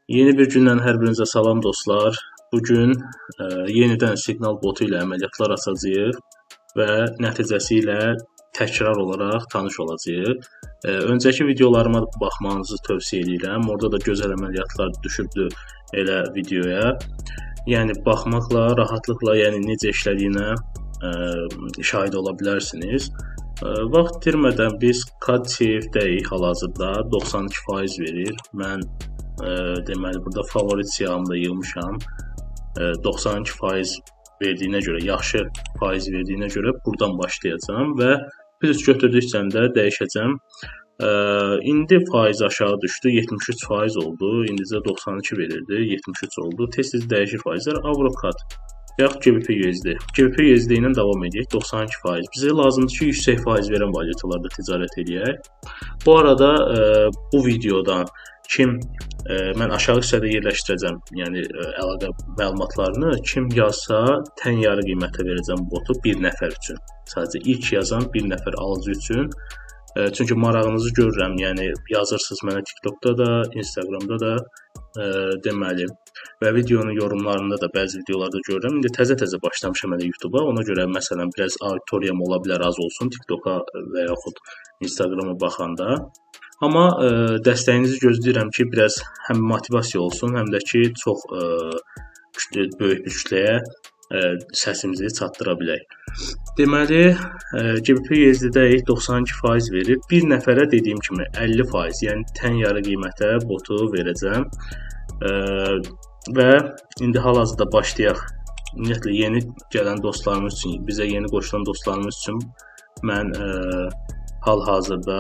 Yeni bir gündən hər birinizə salam dostlar. Bugün yenidən siqnal botu ilə əməliyyatlar açacağıq və nəticəsi ilə təkrar olaraq tanış olacağıq. Öncəki videolarıma baxmanızı tövsiyə edirəm. Orada da gözəl əməliyyatlar düşübdü elə videoya. Yəni baxmaqla, rahatlıqla, yəni necə işlədiyinə şahid ola bilərsiniz. Vaxt itirmədən biz CAD-CF-dəyik hal-hazırda 92% verir. Mən deməli burada favorit siyahımı da yığmışam. 92% verdiyinə görə, yaxşı faiz verdiyinə görə buradan başlayacağam və plus götürdükcə də dəyişəcəm. İndi faiz aşağı düşdü, 73% oldu. İndicə 92 verirdi, 73 oldu. Tez-tez dəyişir faizlər. Avrokat yaxud GBP-USD. GBP-USD ilə davam edək, 92%. Bizə lazımdır ki, yüksək faiz verən valyutalarda ticarət eləyək. Bu arada bu videodan kim mən aşağı hissədə yerləşdirəcəm, yəni əlaqə məlumatlarını kim yazsa tən yarı qiymətə verəcəm botu bir nəfər üçün. Sadəcə ilk yazan bir nəfər alıcı üçün. Çünki marağınızı görürəm, yəni yazırsınız mənə TikTokda da, Instagramda da, deməli və videonun yorumlarında da bəzi videolarda görürəm. İndi təzə-təzə başlamışam hələ YouTube'a, ona görə məsələn biraz auditoriyam ola bilər az olsun TikToka və yaxud Instagrama baxanda. Amma dəstəyinizi gözləyirəm ki, biraz həm motivasiya olsun, həm də ki, çox böyük bir kütləyə səsimizi çatdıra bilək. Deməli, GBP-USD-dəyik, 92% verir. Bir nəfərə dediyim kimi 50%, yəni tən yarı qiymətə botu verəcəm. Və indi hal-hazırda başlayaq. Ümumiyyətlə, yeni gələn dostlarımız üçün, bizə yeni qoşulan dostlarımız üçün mən hal-hazırda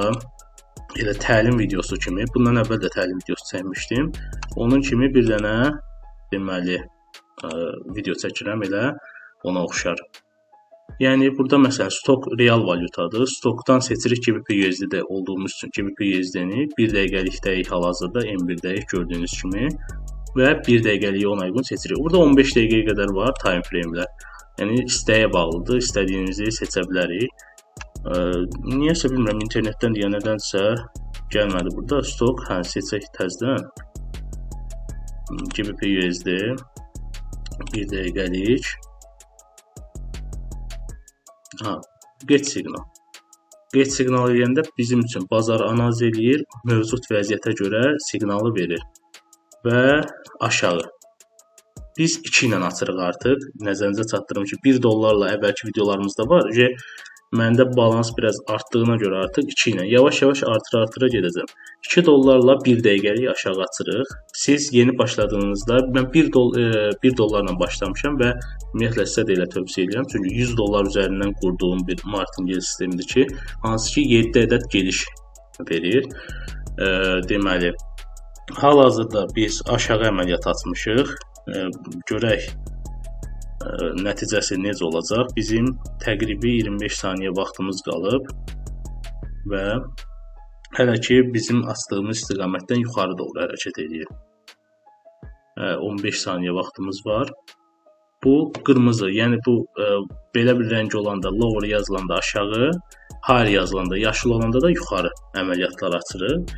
elə təlim videosu kimi, bundan əvvəl də təlim videosu çəkmişdim. Onun kimi bir dənə deməli video çəkirəm, elə ona oxşar. Yəni burada məsələn stok real valyutadır. Stokdan seçirik GBP-USD-də olduğumuz üçün GBP-USD-ni 1 dəqiqəlikdəyik hal-hazırda, M1-dəyik gördüyünüz kimi və 1 dəqiqəliyi ona uyğun seçirik. Burada 15 dəqiqəyə qədər var time frame-lər. Yəni istəyə bağlıdır, istədiyimizi seçə bilərik. Niyəsə bilmirəm, internetdən deyə nədənsə gəlmədi burada. Stok, hə, seçək təzdən. GBP-USD 1 dəqiqəlik. Ha, get siqnal. Get siqnal eləyəndə bizim üçün bazar analiz eləyir, mövcud vəziyyətə görə siqnalı verir və aşağı. Biz 2 ilə açırıq artıq. Nəzərinizə çatdırım ki, 1 dollarla əvvəlki videolarımızda var. Məndə balans biraz artdığına görə artıq 2 ilə yavaş-yavaş artıra-artıra gedəcəm. 2 dollarla 1 dəqiqəlik aşağı açırıq. Siz yeni başladığınızda, mən 1 dollarla başlamışam və ümumiyyətlə sizə də elə tövsiyə edirəm. Çünki 100 dollar üzərindən qurduğum bir martingale sistemidir ki, hansı ki 7 ədəd gediş verir. Deməli, hal-hazırda biz aşağı əməliyyat açmışıq. Görək nəticəsi necə olacaq? Bizim təqribi 25 saniyə vaxtımız qalıb və hələ ki bizim açdığımız istiqamətdən yuxarı doğru hərəkət edir. 15 saniyə vaxtımız var. Bu qırmızı, yəni bu belə bir rəng olanda, lower yazılanda aşağı, higher yazılanda, yaşıl olanda da yuxarı əməliyyatlar açırıq.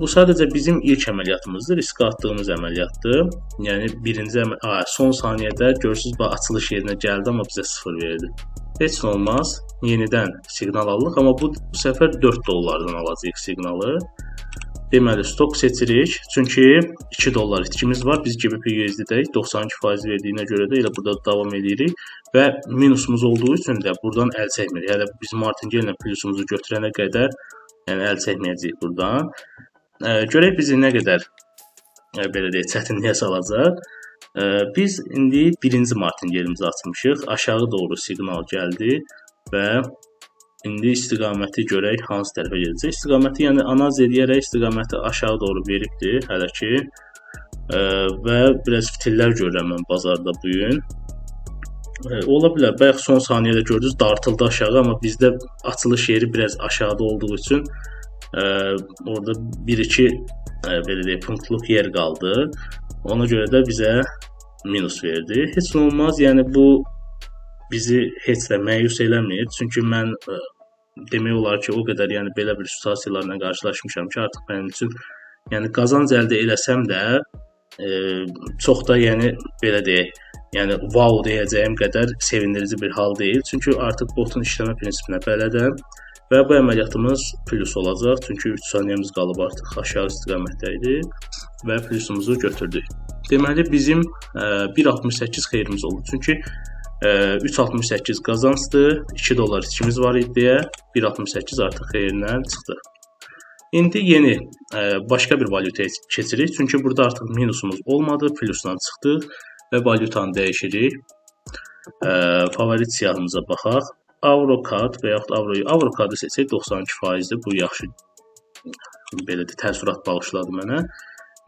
Bu sadəcə bizim ilk əməliyyatımızdır, riskə atdığımız əməliyyatdır. Yəni birinci son saniyədə görürsünüz, bax açılış yerinə gəldi, amma bizə 0 verdi. Heç nə olmaz, yenidən siqnal alırıq, amma bu səfər 4 dollardan alacağıq siqnalı. Deməli, stok seçirik, çünki 2 dollar itkimiz var. Biz GBP-USD-dəyik, 92% verdiyinə görə də elə burada davam edirik və minusumuz olduğu üçün də buradan əl çəkmirik. Hələ biz martingale ilə plusumuzu götürənə qədər, yəni əl çəkməyəcəyik buradan. Görək bizi nə qədər belə deyək, çətinliyə salacaq. Biz indi birinci martingalemizi açmışıq. Aşağı doğru siqnal gəldi və indi istiqaməti görək hansı tərəfə gedəcək. İstiqaməti, yəni analiz edərək istiqaməti aşağı doğru veribdir hələ ki. Və biraz fitillər görürəm mən bazarda bu gün. Ola bilər, bayaq son saniyədə gördünüz, dartıldı aşağı, amma bizdə açılış yeri biraz aşağıda olduğu üçün orada 1-2 belə deyək, punktluq yer qaldı. Ona görə də bizə minus verdi. Heç nə olmaz, yəni bu bizi heç də məyus eləmir. Çünki mən demək olar ki, o qədər yəni belə bir situasiyalarla qarşılaşmışam ki, artıq mənim üçün yəni qazanc əldə eləsəm də çox da, yəni belə deyək, yəni wow deyəcəyim qədər sevindirici bir hal deyil. Çünki artıq botun işləmə prinsipinə bələdəm və bu əməliyyatımız plus olacaq. Çünki 3 saniyəmiz qalıb artıq aşağı istiqamətdə idi və plusumuzu götürdük. Deməli bizim 1.68 xeyrimiz oldu. Çünki 3.68 qazancdır, 2 dollar itkimiz var idi deyə 1.68 artıq xeyrindən çıxdı. İndi yeni başqa bir valyutaya keçirik. Çünki burada artıq minusumuz olmadı, plusla çıxdıq və valyutanı dəyişirik. Favorit siyahımıza baxaq. AvroCAD və yaxud AvroCAD-ı seçsək 92%-dir. Bu yaxşı belə də təəssürat bağışladı mənə.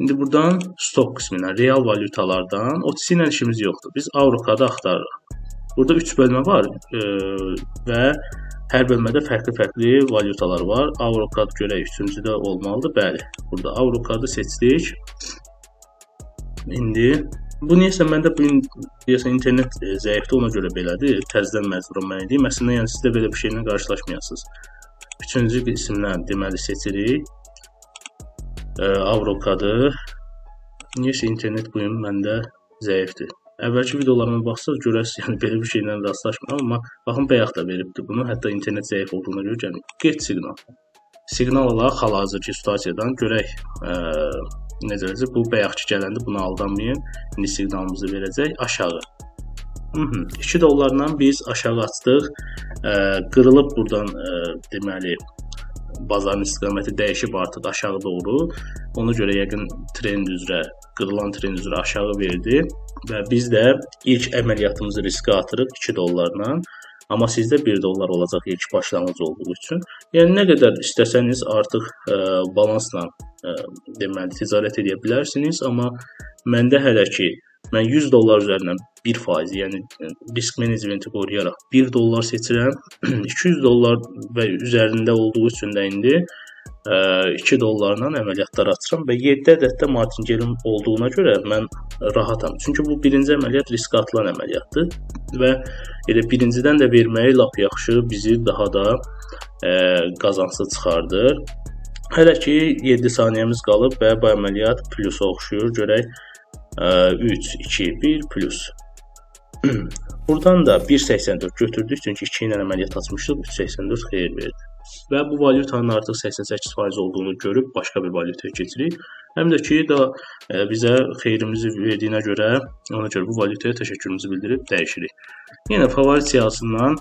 İndi buradan stok qismindən, real valyutalardan OTC ilə işimiz yoxdur. Biz AvroCAD-ı axtarırıq. Burada 3 bölmə var və hər bölmədə fərqli-fərqli valyutalar var. AvroCAD görək 3-cüdə olmalıdır. Bəli, burada AvroCAD-ı seçdik. İndi bu niyəsə məndə bu deyəsən internet zəifdir, ona görə belədir. Təzədən məcburam mən edeyim. Əslində yəni siz də belə bir şeylə qarşılaşmayasınız. 3-cü qismdən deməli seçirik. AvroCAD-ı. Niyəsə internet bu gün məndə zəifdir. Əvvəlki videolarıma baxsaq görəsiniz, yəni belə bir şeylə rastlaşmıram, amma baxın bayaq da veribdir bunu. Hətta internet zəif olduğuna görə gəlmir. Get siqnal. Siqnal alaq hal-hazırki situasiyadan görək necə olacaq. Bu bayaqki gələndə buna aldanmayın. İndi siqnalımızı verəcək aşağı. 2 dollarla biz aşağı açdıq. Qırılıb buradan deməli bazarın istiqaməti dəyişib artıq aşağı doğru. Ona görə yəqin trend üzrə, qırılan trend üzrə aşağı verdi və biz də ilk əməliyyatımızı riskə atırıq 2 dollarla. Amma sizdə 1 dollar olacaq ilk başlanğıc olduğu üçün. Yəni nə qədər istəsəniz artıq balansla deməli ticarət edə bilərsiniz, amma məndə hələ ki mən 100 dollar üzərindən 1%, yəni risk menecmenti qoruyaraq 1 dollar seçirəm. 200 dollar və üzərində olduğu üçün də indi 2 dollarla əməliyyatlar açıram və 7 ədəd də martingelim olduğuna görə mən rahatam. Çünki bu birinci əməliyyat riskə atılan əməliyyatdır və elə birincidən də verməyi lap yaxşı bizi daha da qazanclı çıxardır. Hələ ki 7 saniyəmiz qalıb və bu əməliyyat plusa oxşuyur. Görək 3, 2, 1 plus. Buradan da 1.84 götürdük, çünki 2 ilə əməliyyat açmışdıq, 3.84 xeyir verdi. Və bu valyutanın artıq 88% olduğunu görüb başqa bir valyutaya keçirik. Həm də ki, da bizə xeyrimizi verdiyinə görə, ona görə bu valyutaya təşəkkürümüzü bildirib dəyişirik. Yenə favorit siyahısından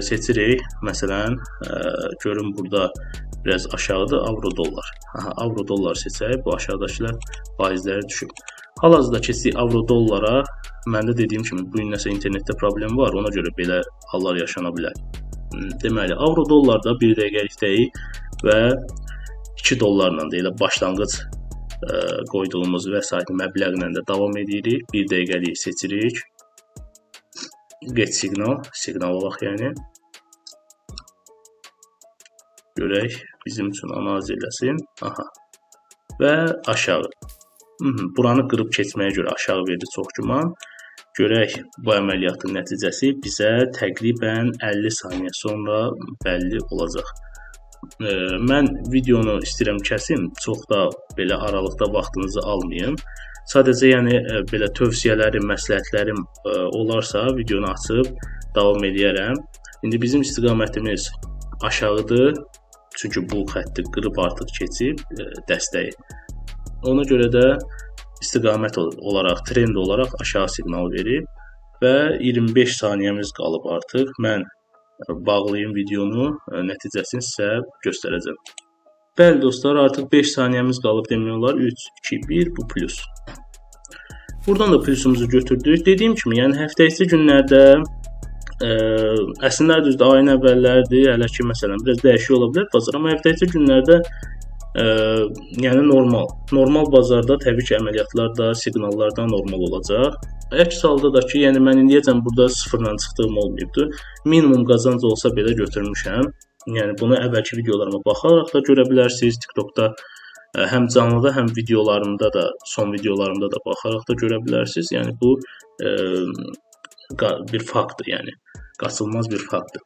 seçirik. Məsələn, görün burada biraz aşağıdır avro dollar. Aha, avro dollar seçək, bu aşağıdakılar faizləri düşüb. Hal-hazırda keçdik avro dollara. Məndə dediyim kimi bu gün nəsə internetdə problem var, ona görə belə hallar yaşana bilər. Deməli, avro dollarda 1 dəqiqəlikdəyik və 2 dollarla da elə başlanğıc qoyduğumuz vəsait məbləğlə də davam edirik. 1 dəqiqəlik seçirik. Get siqnal, siqnal alaq yəni. Görək, bizim üçün analiz eləsin. Aha. Və aşağı. Buranı qırıb keçməyə görə aşağı verdi çox güman. Görək bu əməliyyatın nəticəsi bizə təqribən 50 saniyə sonra bəlli olacaq. Mən videonu istəyirəm kəsim, çox da belə aralıqda vaxtınızı almayım. Sadəcə yəni belə tövsiyələrim, məsləhətlərim olarsa videonu açıb davam eləyərəm. İndi bizim istiqamətimiz aşağıdır. Çünki bu xətti qırıb artıq keçib dəstəyi. Ona görə də istiqamət olaraq, trend olaraq aşağı siqnal verib və 25 saniyəmiz qalıb artıq. Mən bağlayım videonu, nəticəsini sizə göstərəcəm. Bəli dostlar, artıq 5 saniyəmiz qalıb demək olar. 3, 2, 1, bu plus. Buradan da plusumuzu götürdük. Dediyim kimi, yəni həftə içi günlərdə əslində düzdür, ayın əvvəllərdir, hələ ki məsələn biraz dəyişik ola bilər bazar, amma həftə içi günlərdə yəni normal bazarda təbii ki əməliyyatlar da, siqnallar da normal olacaq. Əks halda da ki, yəni mən indiyəcən burada sıfırla çıxdığım olmayıbdır. Minimum qazanc olsa belə götürmüşəm. Yəni bunu əvvəlki videolarıma baxaraq da görə bilərsiniz. TikTokda həm canlıda, həm videolarımda da, son videolarımda da baxaraq da görə bilərsiniz. Yəni bu bir faktdır, yəni qaçılmaz bir faktdır.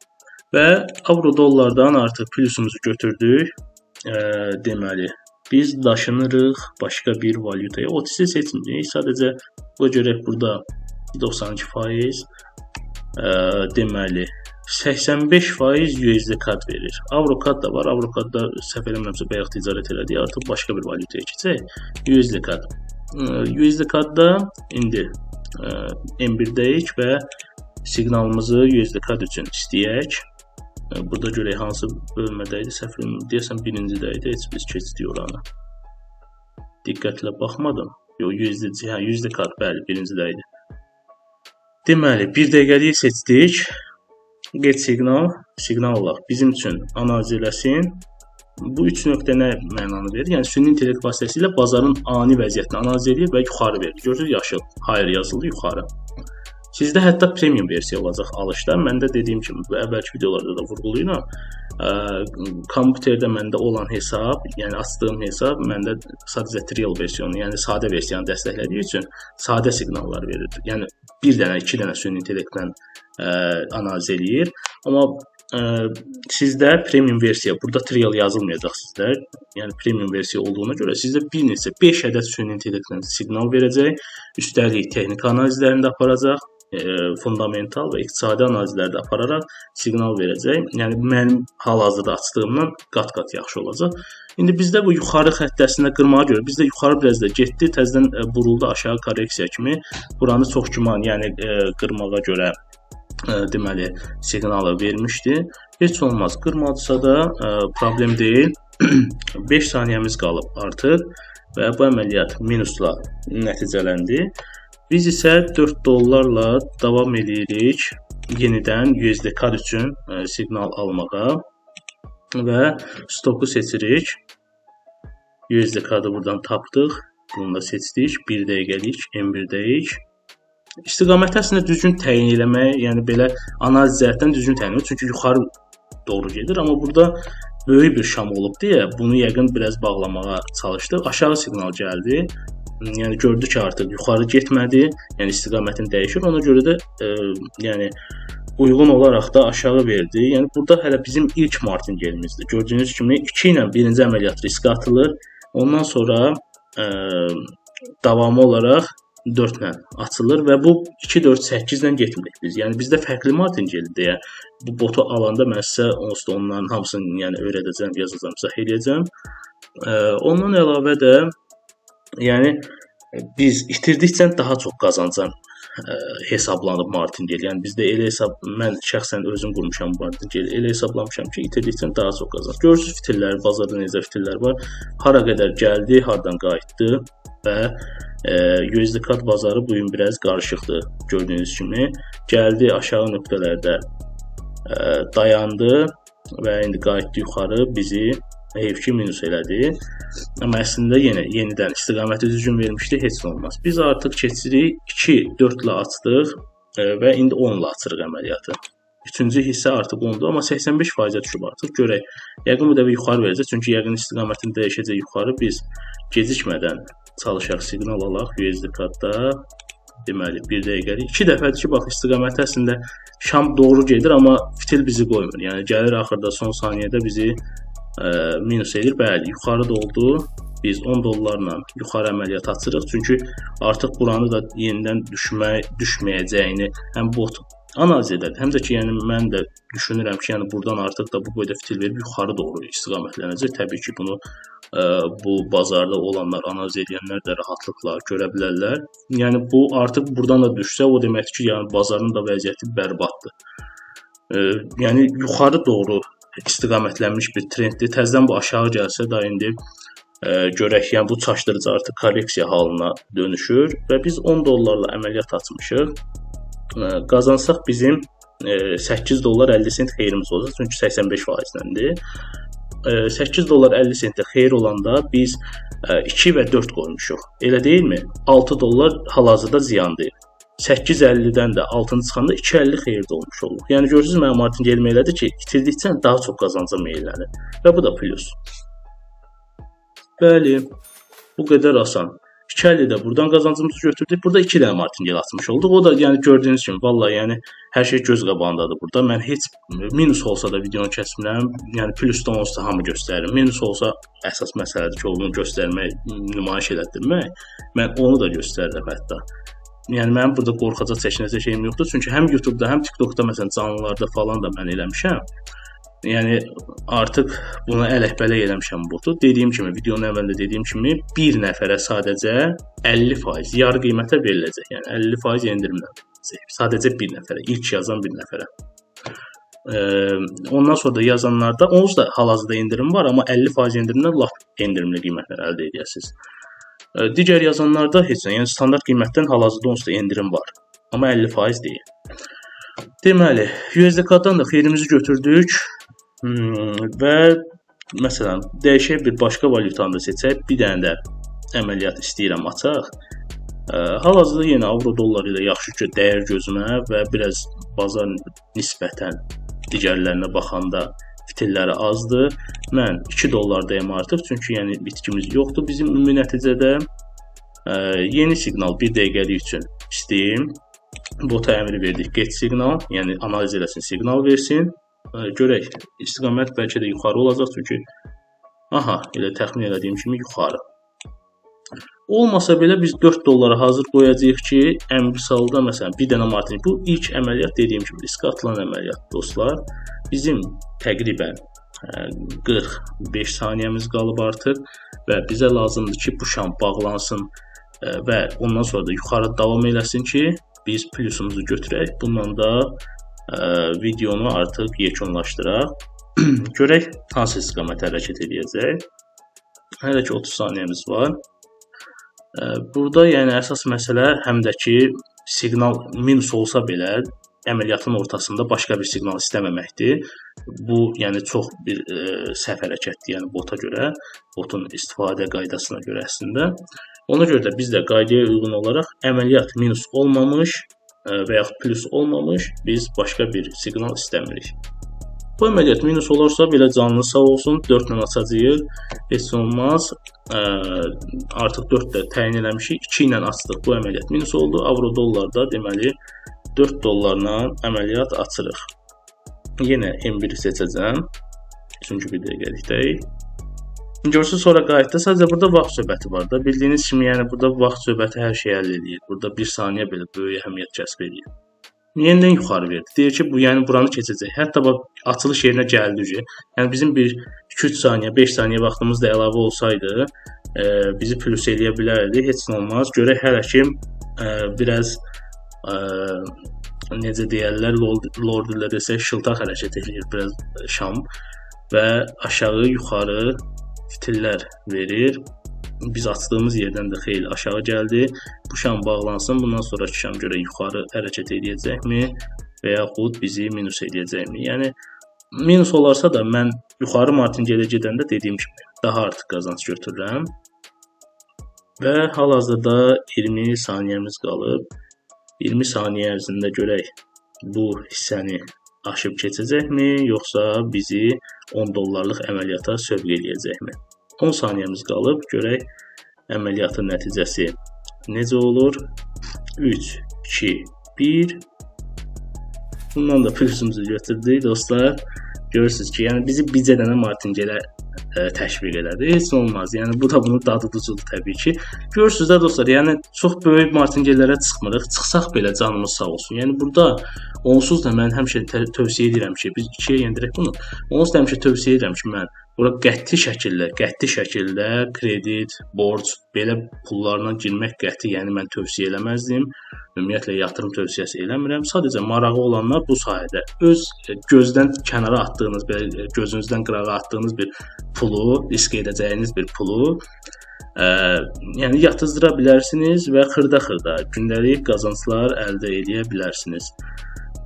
Və avro dollardan artıq plusumuzu götürdük. Deməli, Biz daşınırıq başqa bir valyutaya. OTC seçmirik. Sadəcə bu görək burada 92%, deməli 85% USD CAD verir. Avro CAD da var. Avro CAD-da səhv eləmirəmsə bayaq ticarət elədik. Artıq başqa bir valyutaya keçək. USD CAD. USD CAD-da indi M1-dəyik və siqnalımızı USD CAD üçün istəyək. Burada görək hansı bölmədə idi. Səhv eləmirəm. Deyəsən birinci də idi. Heç biz keçdik oranı. Diqqətlə baxmadım. Yox, USD, hə, USD CAD, bəli, birinci də idi. Deməli, bir dəqiqəliyi seçdik. Get siqnal, siqnal olaraq bizim üçün analiz eləsin. Bu 3 nöqtə nə mənanı verir? Yəni süni intellekt vasitəsilə bazarın ani vəziyyətini analiz edir və yuxarı verir. Görürsünüz, yaşıl, hayır yazıldı yuxarı. Sizdə hətta premium versiya olacaq alışda. Mən də dediyim kimi, bu əvvəlki videolarda da vurğulayıram. Kompüterdə məndə olan hesab, yəni açdığım hesab məndə sadəcə trial versiyonu, yəni sadə versiyanı dəstəklədiyi üçün sadə siqnallar verir. Yəni bir dənə, iki dənə süni intellektlə analiz eləyir. Amma sizdə premium versiya, burada trial yazılmayacaq sizdə. Yəni premium versiya olduğuna görə sizdə bir neçə 5 ədəd süni intellektlə siqnal verəcək. Üstəlik texniki analizlərini də aparacaq, fundamental və iqtisadi analizləri də apararaq siqnal verəcək. Yəni mənim hal-hazırda açdığımdan qat-qat yaxşı olacaq. İndi bizdə bu yuxarı xəttəsində qırmağa görə bizdə yuxarı biraz da getdi, təzədən buruldu aşağı korreksiya kimi. Buranı çox güman, yəni qırmağa görə deməli siqnalı vermişdi. Heç olmaz, qırmadısa da problem deyil. 5 saniyəmiz qalıb artıq və bu əməliyyat minusla nəticələndi. Biz isə 4 dollarla davam eləyirik yenidən USD CAD üçün siqnal almağa və stoku seçirik. USD CAD-ı buradan tapdıq. Bunu da seçdik. 1 dəqiqəlik M1-dəyik. İstiqaməti əslində düzgün təyin eləmək, yəni belə analiz cəhətdən düzgün təyin eləmək. Çünki yuxarı doğru gedir, amma burada böyük bir şam olub deyə bunu yəqin biraz bağlamağa çalışdı. Aşağı siqnal gəldi. Yəni gördü ki, artıq yuxarı getmədi, yəni istiqamətini dəyişir. Ona görə də yəni uyğun olaraq da aşağı verdi. Yəni burada hələ bizim ilk martingelimizdir. Gördüyünüz kimi 2 ilə birinci əməliyyat riskə atılır. Ondan sonra davamı olaraq 4 ilə açılır və bu 2, 4, 8 ilə getmirik biz. Yəni bizdə fərqli martingel deyə bu botu alanda mən sizə onsuz da onların hamısını yəni öyrədəcəm, yazacağam, izah eləyəcəm. Ondan əlavə də yəni biz itirdikcə daha çox qazancan hesablanıb martingel. Yəni bizdə elə hesab, mən şəxsən özüm qurmuşam martingel, elə hesablamışam ki, itirdikcə daha çox qazanc. Görürsüz fitillər, bazarda necə fitillər var. Hara qədər gəldi, hardan qayıtdı və USD CAD bazarı bu gün biraz qarışıqdır gördüyünüz kimi. Gəldi aşağı nöqtələrdə dayandı və indi qayıtdı yuxarı, bizi heyf ki minus elədi. Amma əslində yenə yenidən istiqaməti düzgün vermişdi, heç nə olmaz. Biz artıq keçirik 2, 4 ilə açdıq və indi 10 ilə açırıq əməliyyatı. Üçüncü hissə artıq 10-dur, amma 85%-ə düşüb artıq. Görək, yəqin bu dəfə yuxarı verəcək, çünki yəqin istiqamətini dəyişəcək yuxarı. Biz gecikmədən çalışaq, siqnal alaq USD CAD-da. Deməli, bir dəqiqəlik. 2 dəfədir ki, bax, istiqaməti əslində şam doğru gedir, amma fitil bizi qoymur. Yəni gəlir axırda son saniyədə bizi minus edir. Bəli, yuxarı da oldu. Biz 10 dollarla yuxarı əməliyyat açırıq. Çünki artıq buranı da yenidən düşməyəcəyini həm bot analiz edər, həm də ki, yəni mən də düşünürəm ki, yəni buradan artıq da bu boyda fitil verib yuxarı doğru istiqamətlənəcək. Təbii ki, bunu bu bazarda olanlar, analiz edənlər də rahatlıqla görə bilərlər. Yəni bu artıq buradan da düşsə, o deməkdir ki, yəni bazarın da vəziyyəti bərbaddır. Yəni yuxarı doğru istiqamətlənmiş bir trenddir. Təzədən bu aşağı gəlsə da indi görək, yəni bu çaşdırıcı artıq korreksiya halına dönüşür və biz 10 dollarla əməliyyat açmışıq. Qazansaq bizim 8 dollar 50 sent xeyrimiz olacaq, çünki 85%ləndir. 8 dollar 50 sentə xeyir olanda biz 2 və 4 qoymuşuq. Elə deyilmi? 6 dollar hal-hazırda ziyan deyil. 8.50-dən də 6-nı çıxanda 2.50 xeyirdə olmuş oluruq. Yəni görürsünüz, mənim martingelim elədir ki, itirdikcə daha çox qazanca meyllənir və bu da plus. Bəli, bu qədər asan. 2.50 də buradan qazancımızı götürdük. Burada 2 dənə martingale atmış olduq. O da yəni gördüyünüz kimi vallahi yəni hər şey göz qabağındadır burada. Mən heç minus olsa da videonu kəsmirəm. Yəni plusdan olsa hamı göstərir. Minus olsa əsas məsələdir ki, onu göstərmək, nümayiş elətdirmək. Mən onu da göstərirəm hətta. Yəni mənim burada qorxacaq, çəkinəcək şeyim yoxdur. Çünki həm YouTube-da, həm TikTok-da məsələn canlılarda falan da mən eləmişəm. Yəni artıq buna ələk-bələk eləmişəm botu. Dediyim kimi, videonun əvvəlində dediyim kimi bir nəfərə sadəcə 50% yarı qiymətə veriləcək. Yəni 50% endirimlə veriləcək. Sadəcə bir nəfərə, ilk yazan bir nəfərə. Ondan sonra da yazanlarda onsuz da hal-hazırda endirim var, amma 50% endirimlə lap endirimli qiymətlər əldə edəsiniz. Digər yazanlarda heç nə, yəni standart qiymətdən hal-hazırda onsuz da endirim var, amma 50% deyil. Deməli, USDK-dan da xeyrimizi götürdük. Və məsələn, dəyişək bir başqa valyutanı da seçək, bir dənə də əməliyyat istəyirəm açaq. Hal-hazırda yenə avro dollar ilə yaxşı ki, dəyər gözümə və biraz bazar nisbətən digərlərinə baxanda fitilləri azdır. Mən 2 dollardayım artıq, çünki yəni bitkimiz yoxdur bizim ümumi nəticədə. Yeni siqnal 1 dəqiqəlik üçün istəyim. Bota əmri verdik, get siqnal, yəni analiz eləsin, siqnal versin. Görək, istiqamət bəlkə də yuxarı olacaq, çünki aha, elə təxmin elədiyim kimi yuxarı. Olmasa belə biz 4 dollara hazır qoyacağıq ki, əmsalda məsələn bir dənə martin, bu ilk əməliyyat dediyim kimi riskə atılan əməliyyat dostlar. Bizim təqribən 45 saniyəmiz qalıb artıq və bizə lazımdır ki, bu şam bağlansın və ondan sonra da yuxarı davam eləsin ki, biz plusumuzu götürək. Bundan da videonu artıq yekunlaşdıraq. Görək hansı istiqamətə hərəkət edəcək. Hələ ki 30 saniyəmiz var. Burada yəni əsas məsələ həm də ki siqnal minus olsa belə əməliyyatın ortasında başqa bir siqnal istəməməkdir. Bu yəni çox bir səhv hərəkətdir, yəni bota görə, botun istifadə qaydasına görə əslində. Ona görə də biz də qaydaya uyğun olaraq əməliyyat minus olmamış və yaxud plus olmamış biz başqa bir siqnal istəmirik. Bu əməliyyat minus olarsa belə canlı sağ olsun, 4 ilə açacağıq, heç olmaz. Artıq 4 də təyin eləmişik, 2 ilə açdıq, bu əməliyyat minus oldu. Avro dollarda deməli 4 dollarla əməliyyat açırıq. Yenə M1-i seçəcəm, çünki bir dəqiqəlikdəyik. Görürsünüz, sonra qayıtdı. Sadəcə burada vaxt söhbəti var da. Bildiyiniz kimi, yəni burada vaxt söhbəti hər şeyi həll eləyir. Burada bir saniyə belə böyük əhəmiyyət kəsb eləyir. Yenidən yuxarı verdi. Deyir ki, bu yəni buranı keçəcək. Hətta bax açılış yerinə gəldi. Yəni bizim bir 2-3 saniyə, 5 saniyə vaxtımız da əlavə olsaydı, bizi plus eləyə bilərdi. Heç nə olmaz. Görək hələ ki biraz necə deyərlər, lord ilə desək, şıltaq hərəkət eləyir biraz şam və aşağı yuxarı fitillər verir. Biz açdığımız yerdən də xeyli aşağı gəldi. Bu şam bağlansın. Bundan sonraki şam görə yuxarı hərəkət edəcəkmi və yaxud bizi minus edəcəkmi? Yəni minus olarsa da mən yuxarı martingale gedəndə dediyim kimi daha artıq qazanc götürürəm. Və hal-hazırda 20 saniyəmiz qalıb. 20 saniyə ərzində görək bu hissəni aşıb keçəcəkmi, yoxsa bizi 10 dollarlıq əməliyyata sövq eləyəcəkmi? 10 saniyəmiz qalıb, görək əməliyyatın nəticəsi necə olur? 3, 2, 1. Bundan da plusumuzu götürdük dostlar. Görürsünüz ki, yəni bizi bircə dənə martingale təşviq elədi. Heç olmaz. Yəni bu da bunun dadı duzudur təbii ki. Görürsünüz də dostlar, yəni çox böyük martingellərə çıxmırıq. Çıxsaq belə canımız sağ olsun. Yəni burada onsuz da mən həmişə tövsiyə edirəm ki, biz 2-yə yendirək bunu. Onsuz da həmişə tövsiyə edirəm ki, mən bura qəti şəkildə kredit, borc, belə pullarla girmək qəti, yəni mən tövsiyə eləməzdim. Ümumiyyətlə yatırım tövsiyəsi eləmirəm. Sadəcə marağı olanlar bu sahədə öz gözdən kənara atdığınız, belə gözünüzdən qırağa atdığınız bir pulu, risk edəcəyiniz bir pulu, yəni yatızdıra bilərsiniz və xırda-xırda gündəlik qazanclar əldə edə bilərsiniz.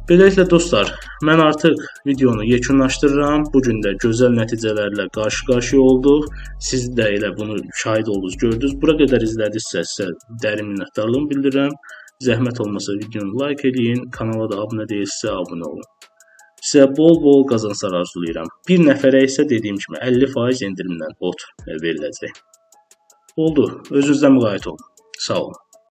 Beləliklə dostlar, mən artıq videonu yekunlaşdırıram. Bu gün də gözəl nəticələrlə qarşı-qarşıya olduq. Siz də elə bunu şahid oldunuz, gördünüz. Bura qədər izlədinizsə sizə dərin minnətdarlığımı bildirirəm. Zəhmət olmasa videonu like eləyin, kanala da abunə deyilsə abunə olun. Sizə bol-bol qazanclar arzulayıram. Bir nəfərə isə dediyim kimi 50% endirimlə bot veriləcək. Oldu. Özünüzdən müğayət olun. Sağ olun.